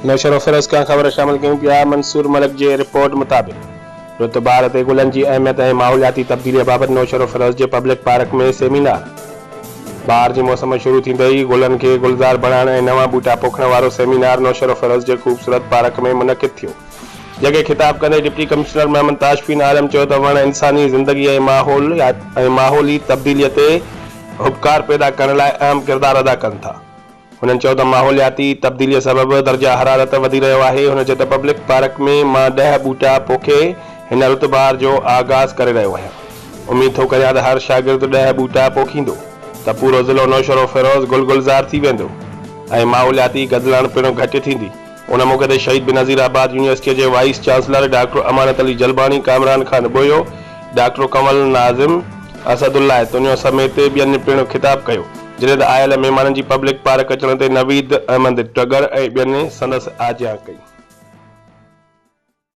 نوشهروفيروز کان خبر شامل ڪيون پيا منصور ملڪ جي رپورٽ مطابق رت بهار تي گلن جي اهميت ۽ ماحولياتي تبديلي بابت نوشهروفيروز جي پبلڪ پارڪ ۾ سيمينار بهار جي موسم شروع ٿيندي ئي گلن کي گلزار بڻائڻ ۽ نوان ٻوٽا پوکڻ وارو سيمينار نوشهروفيروز جي خوبصورت پارڪ ۾ منعقد ٿيو جنهن کي خطاب ڪندي ڊپٽي ڪمشنر محمد تاشفين عالم چيو ته وڻ انساني زندگي ۽ ماحول ۽ ماحولي تبديلي تي هٻڪار پيدا ڪرڻ لاء اهم ڪردار ادا ڪن ٿا. هنن چيو ته ماحولياتي تبديليء سبب درجه حرارت وڌي رهيو آهي، هن چيو ته پبلڪ پارڪ ۾ مان ڏهه ٻوٽا پوکي هن رت بهار جو آغاز ڪري رهيو آهيان، اميد ٿو ڪريان ته هر شاگرد ڏهه ٻوٽا پوکيندو ته پورو ضلعو نوشهروفيروز گل گلزار ٿي ويندو ۽ ماحولياتي گدلاڻ پڻ گهٽ ٿيندي. ان موقعي تي شهيد بينظير آباد يونيورسٽيء جي vice chancellor doctor Amanat Ali Jalbani, Kamran Khan Bohio, doctor Kanwal Nazim, Asadullah Tunio سميت ٻين پڻ خطاب ڪيو، جڏهن ته آيل مهمانن جي پبلڪ پارڪ اچڻ تي نويد احمد ٽڳڙ ۽ ٻين سندس آجيان ڪئي.